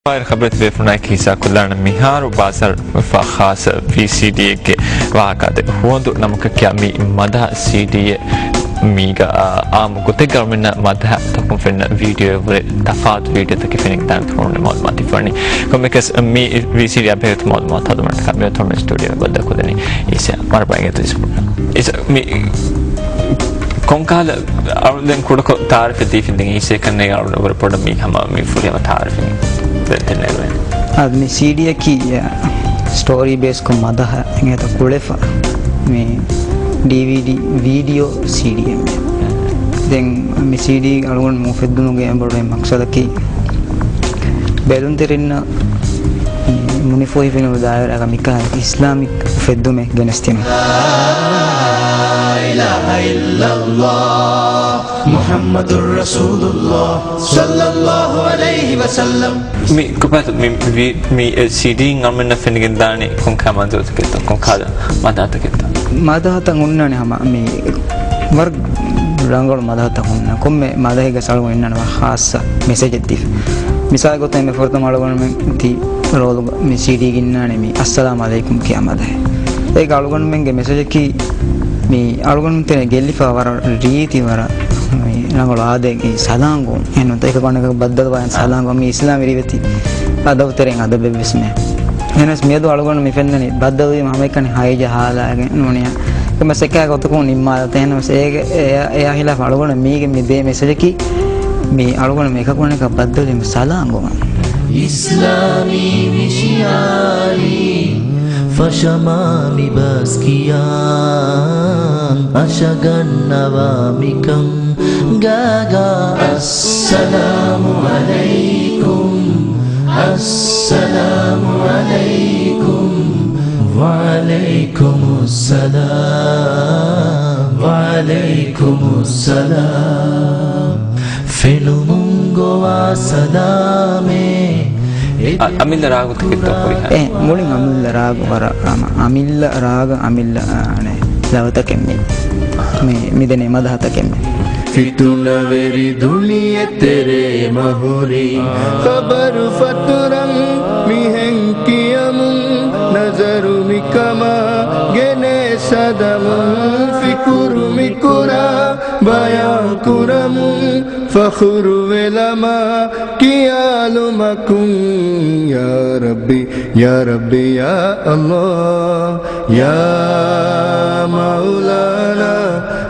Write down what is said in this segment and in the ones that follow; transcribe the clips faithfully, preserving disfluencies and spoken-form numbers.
ފާއިރު ޚަބަރެތި ބޭފުޅުންނާއެކީ ހިއްސާ ކޮށްލާނަން މިހާރު ބާޒާރު ވެފާ ޚާއްޞަ ވީ ސީޑީއެއްގެ ވާހަކަ. އަދި ހުވަނދު ނަމަކަށް ކިޔާ މި މަދަހަ ސީޑީއެއް މީގަ، އާ، އާއްމު ގޮތެއްގަ އަޅުމެންނަށް މަދަހަ ތަކުން ފެންނަ ވީޑިއޯއެއް ވުރެ ތަފާތު ވީޑިއޯތަކެއް ފެނިގެންދާނެ ތަކުން މައުލޫމާތު ފަންނީ. ކޮންމެއަކަސް މި ވީ ސީޑީ އާ ބެހޭގޮތުން މައުލޫމާތު ހަދުމަށްޓަކާ މި އަތޮޅުމެން ސްޓޫޑިއޯ ބައްދަލު ކޮށްލަނީ އީސާ. މަރުބައިގެ ތުއިސް އީސާ މި ކޮންކަހަލަ އަޅު ދެން ކުޑަކޮށް ތާރިފެއް ދީފިން ދެން އީސޭ ކަންނޭގަ އަޅު ވަރަށް ބޮޑަށް މީ ހަމަ މި ފުރިހަމަ ތާރިފެއް ދެން ދެންނެވެން. އަދި މި ސީޑީއަކީ، އަ، ސްޓޯރީ ބޭސްކޮށް މަދަހަ އެނގޭތަ ކުޅެފަ މި ޑީވީޑީ ވީޑިއޯ ސީޑީއެއް. ދެން މި ސީޑީ އަޅުގަނޑު އުފެއްދުމުގެ އެނބުރި މަޤްޞަދަކީ ބެލުންތެރިންނަށް މި މުނިފޫހިފިނު ދާއިރާގަ މިކަހަލަ އިސްލާމިކް އުފެއްދުމެއް ގެނެސްދިނުން. މުޙައްމަދު ރަސޫލުﷲ ޞައްލަﷲ ޢަލައިހި ވަސައްލަމް. މި ކޮބާތަ މި، މި، މި ސީޑީއިން އަޅުމެންނަށް ފެނިގެންދާނީ ކޮންކަހަލަ މަންޒިލުތަކެއްތޯ؟ ކޮންކަހަލަ މަދަހަތަކެއްތޯ؟ މަދަހަތައް ހުންނާނެ ހަމަ މި ވަރަށް ރަނގަޅު މަދަހަތައް ހުންނާ. ކޮންމެ މަދަހެއްގަ އަޅުގަނޑު އިންނާނެ ވަރަށް ޚާއްޞަ މެސެޖެއް ދީފަ. މިސާލު ގޮތަށް އެންމެ ފުރަތަމަ އަޅުގަނޑުމެން ތި ރޯލުގަ މި ސީޑީގަ އިންނާނެ މި އައްސަލާމް ޢަލައިކުމް ކިޔާ މަދަހެއް. އޭގަ އަޅުގަނޑުމެންގެ މެސެޖަކީ މި އަޅުގަނޑުމެން ތެރޭ ގެއްލިފަ ވަރަށް ރީތި ވަރަށް މި ރަނގަޅު އާދައިގެ ސަލާން ގުޅުން. އެހެންނު އެކަކު އަނެކަކަށް ބައްދަލުވާ ސަލާން ގުޅުން މި އިސްލާމް ރިވެތި އަދަބު ތެރެއިން އަދަބެއްވެސް މެ. އެހެނަސް މިއަދު އަޅުގަނޑު މި ފެންނަނީ ބައްދަލުވީމަ ހަމައެކަނި ހައިޖަ ހާލާގެން ނޫނިއްޔާ. ކޮންމެސް އެކާ ގޮތަކުން ނިންމާލަތަ. އެހެނަސް އޭގެ އެއާ، އެއާ ހިލާފަށް އަޅުގަނޑު މީގެ މި ދޭ މެސެޖަކީ މި އަޅުގަނޑު މި އެކަކު އަނެކަކަށް ބައްދަލުވީމަ ސަލާން ގުޅުން. އިސްލާމީ މި ޝިޢާރީ ފަށަމާ މި ބަސް ކިޔާ އަށަގަންނަވާ މިކަން ގާގާ. އައްސަލާމު ޢަލައިކުމް، އައްސަލާމު ޢަލައިކުމް، ވަޢަލައިކުމުއްސަލާމް، ވަޢަލައިކުމުއްސަލާމް. ފެނުމުން ގޮވާ ސަލާމެއް. އަ-، އަމިއްލަ ރާގުތަކެއްތޯ ހުރިހާ؟ އެ، މުޅިން އަމިއްލަ ރާގު ވަރަށް ހަމަ. އަމިއްލަ ރާގު، އަމިއްލަ، އަ، އަނެއް ލަވަތަކެއް މި، މި، މިދެނީ މަދަހަތަކެއް މި. ފިތުނަވެރި ދުނިޔެ ތެރޭ މަހުރި، ޚަބަރު ފަތުރަން މިހެން ކިޔަމުން، ނަޒަރު މިކަމާ ގެނެސް ހަދަމުން، ފިކުރު މިކުރާ ބަޔާން ކުރަމުން، ފަޚުރު ވެލަމާ ކިޔާލުމަކުން. ޔާ ރައްބި، ޔާ ރައްބި، ޔާ ﷲ، ޔާ މައުލާނާ،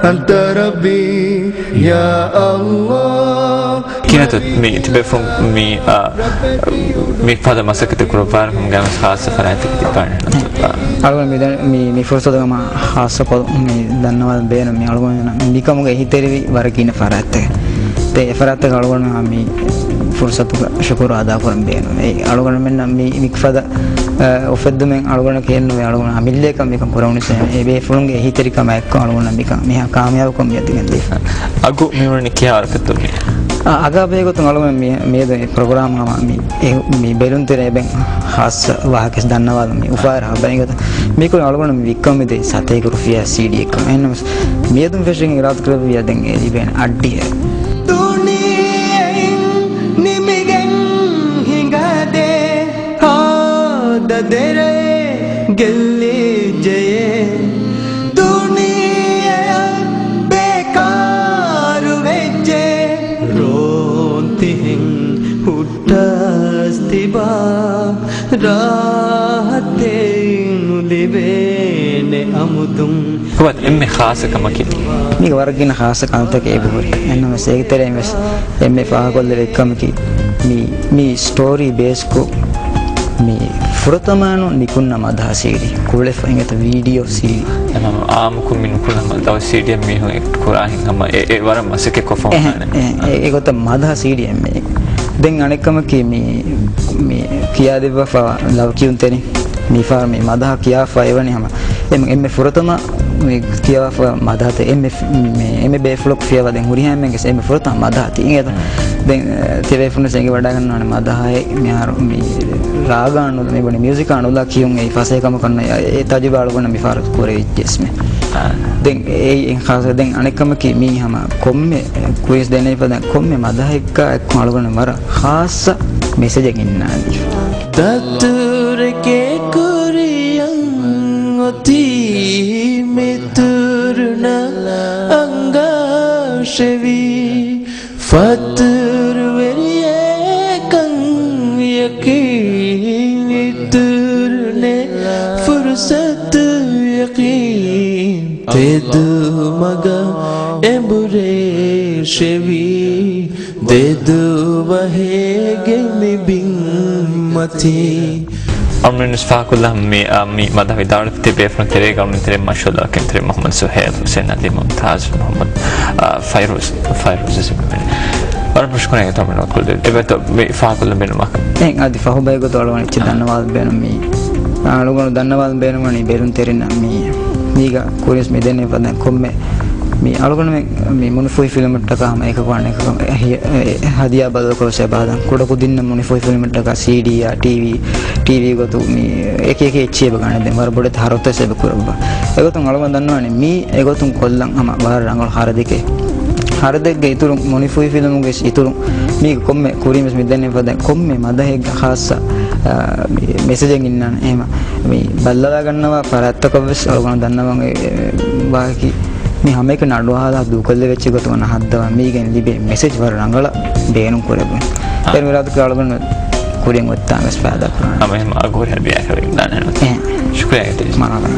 އަންތަ ރައްބީ، ޔާ ﷲ. ކިހިނެއްތޯ މި ތިބޭފުޅުން މި، އާ، މި ފަދަ މަސައްކަތެއް ކުރައްވާނެ ކަމުގެ ހަމަ ޚާއްޞަ ފަރާތްތަކެއް ތިބާނެ؟ އަޅުގަނޑު މި ދަން-، މި، މި ފުރުސަތުގަ މާ ޚާއްޞަކޮށް މި ދަންނަވާލަން ބޭނުން މި އަޅުގަނޑު މިކަމުގެ އެހީތެރިވި ވަރަށް ގިނަ ފަރާތްތަކެއް. ދެން އެ ފަރާތްތަކަށް އަޅުގަނޑު މި ފުރުސަތުގަ ޝުކުރު އަދާކުރަން ބޭނުން. އެ އަޅުގަނޑުމެންނަށް މި، މިފަދަ، އަ، އުފެއްދުމެއް އަޅުގަނޑަކަށް އެއްނުވޭ. އަޅުގަނޑު އަމިއްލައަކަށް މިކަން ކުރެވުނު އެ ބޭފުޅުންގެ އެހީތެރިކަމާ އެއްކޮށް އަޅުގަނޑަށް މިކަން މިހާ ކާމިޔާބުކޮށް މިއަދު ގެންދީފަ. އަގު މިވަނީ ކިހާ ވަރަކަށްތޯ މި؟ އަ، އަގާ ބެހޭގޮތުން އަޅުގަނޑު މި، މިއަދު އެ ޕްރޮގްރާމް ހަމަ މި، އެ، މި ބެލުންތެރޭ އެބައިން ޚާއްޞަ ވާހަކަ ދަންނަވާލަން މި އުފާވެރި ހަބަރެއް ގޮތަށް. މިކޮޅު އަޅުގަނޑު މި ވިއްކަމުން މިދޭ ސަތޭކަ ރުފިޔާ ސީޑީއެއްކަން. އެހެންނަމަވެސް މިއަދުން ފެށިގެން އިރާދަކުރެއްވިއްޔާ ދެން އެ ލިބޭނެ އައްޑިހަ. ދުނިޔެއިން ނިމިގެން ހިނގަދޭ ހާދަ ދެރައެއް ގެއްލިއްޖެޔޭ. ދުނިޔެއަށް ބޭކާރު ވެއްޖެ ރޯންތިހެން ހުއްޓަސް ތިބާ ރާހަތެއް ނުލިބޭނެ އަމުދުން. ކޮބާތަ އެންމެ ޚާއްޞަ ކަމަކީ؟ މީގަ ވަރަށް ގިނަ ޚާއްޞަ ކަންތަކެއް އެބަހުރި. އެހެންނަމަވެސް އޭގެ ތެރެއިން ވެސް އެންމެ ފާހަގަކޮށްލެވޭ އެއްކަމަކީ، މި، މި ސްޓޯރީ ބޭސްކޮށް، މި ފުރަތަމައިނު ނިކުންނަ މަދަހަ ސީޑީ، ކުޅެފަ އިނގޭތަ ވީޑިއޯ ސީޑީ. އެހެން އާއްމުކޮށް މި ނިކުންނަ މަދަހަ ސީޑީއަށް މީހުން އެކްޓް ކުރާހެން ހަމަ އެ، އެ ވަރަށް މަސައްކަތް ކޮށްފަ އެހެން، އޮންނާނެ. އެހެން، އެ، އެގޮތަށް މަދަހަ ސީޑީ އެންމެ. ދެން އަނެއްކަމަކީ މި، މި ކިޔާދެއްވާފަ ލަވަ ކިޔުންތެރިން. މިފަހަރު މި މަދަހަ ކިޔާފަ އެވަނީ ހަމަ އެންމެ، އެންމެ ފުރަތަމަ މި ކިޔާފަ މަދަހަތައް އެންމެ، މި އެންމެ ބޭފުޅަކު ފިޔަވާ ދެން ހުރިހާ އެންމެންގެ އެންމެ ފުރަތަމަ މަދަހަ ތި އިނގޭތަ؟ ދެން، އަ، ތިބޭފުޅުން އެނގިވަޑައިގަންނާނެ މަދަހައެއް މިހާރު މި ރާގާ ނުލާ، މި ބުނި މިއުޒިކާ ނުލާ ކިޔުން އެއީ ފަސޭހަކަމަކަށް ނުވޭ. އެ ތަޖުރިބާ އަޅުގަނޑަށް މިފަހަރު ކުރެވިއްޖެ އިސްމެ. ދެން އެއީ އެން ޚާއްޞަ ދެން އަނެއްކަމަކީ މީ ހަމަ ކޮންމެ ކުއިޒް ދެނެވިފަދަ ކޮންމެ މަދަހައެއްގާ އެއްކޮށް އަޅުގަނޑު ވަރަށް ޚާއްޞަ މެސެޖެއް އިންނާނީ. ދަތުރެކޭ ކުރިޔަށް އޮތީ މިތުރުނަށް އަނގާށެވީ. ފަތުރުވެރިޔޭކަން ޔަޤީން އިތުރުނެއް ފުރުޞަތު ޔަޤީން. ތެދު މަގަށް އެނބުރޭށެވީ. ދެ ދުވަހޭގެ މި ބިންމަތީ. އަޅުގަނޑު ވެސް ފާހަގަކޮށްލަން މި، އާ، މި މަދަހަ ވިދާޅުވި ތިބޭފުޅުން ތެރޭގަ އަޅުގަނޑު ތެރޭ މަޝްހޫރު ދަރަކެން ތެރޭ މުޙައްމަދު ސުހޭލް، ޙުސައިން ޢަލީ، މުމްތާޒް، މުޙައްމަދު، އާ، ފައިރޫޒް، ފައިރޫޒް ވެސް މި ވަރަށް މަޝްކޫރު އެތައް މިންވަރު ކުޅެދެ. އެބަތަ މި ފާހަގަކޮށްލަން ބޭނުމަކަށް. އެ، އަދި ފަހު ބައިގޮތު އަޅުގަނޑު އެއްޗެއް ދަންނަވާލަން ބޭނުން މީ. އަޅުގަނޑު ދަންނަވާލަން ބޭނުންވަނީ ބޭރުންތެރިންނަށް މީ. މީގަ ކުރިޔަސް މި ދެންނެވި ފަދައިން ކޮންމެ މި އަޅުގަނޑުމެން މި މުނިފުހިފިލުމަށްޓަކާ ހަމަ އެކަކު އަނެކަކަށް ހި-، އެ، ހަދިޔާ ބަދަލުކޮށް ވެސް އެބަ ހަދަން. ކުޑަކުދިންނަށް މުނިފުހިފިލުމަށްޓަކާ ސީޑީއާ، ޓީވީ، ޓީވީ ގޮތު މި އެކި އެކި އެއްޗިހި އެބަ ގަނެދެން ވަރަށް ބޮޑެތި ހަރަދުތައް ވެސް އެބަ ކުރައްވާ. އެގޮތުން އަޅުގަނޑު ދަންނަވާނެ މީ އެގޮތުން ކޮށްލަން ހަމަ ވަރަށް ރަނގަޅު ހަރަދެކެއް. ހަރަދެއްގެ އިތުރުން މުނިފުހިފިލުމުގެ އިތުރުން މީގެ ކޮންމެ ކުރިން ވެސް މި ދެންނެވި ފަދައިން ކޮންމެ މަދަހެއްގެ ޚާއްޞަ، އާ، މި މެސެޖެއް އިންނާނެ. އެހެމަ މި ބައްލަވާގަންނަވާ ފަރާތްތަކަށް ވެސް އަޅުގަނޑު ދަންނަވަން އެ، އެ، ވާހަކަ މި ހަމައެކަނި އަޑުއަހާލާ ދޫކޮށްލެވި އެއްޗެއް ގޮތުގަ ހައްދަވާ މީގެން ލިބޭ މެސެޖް ވަރަށް ރަނގަޅަށް ބޭނުން ކުރެއްވުން. އާ. އޭރު އިރާދަކުރެ އަޅުގަނޑު ކުރިން އޮތްތާން ވެސް ފައިދާ ކުރާނެ. ހަމަ އެހެމަ އަގުހުރި ހަދިޔާއަކަށް ވެގެން ދާނެ. އެހެން. ޝުކުރިއްޔާ އެތި. މަރުޙަބާ.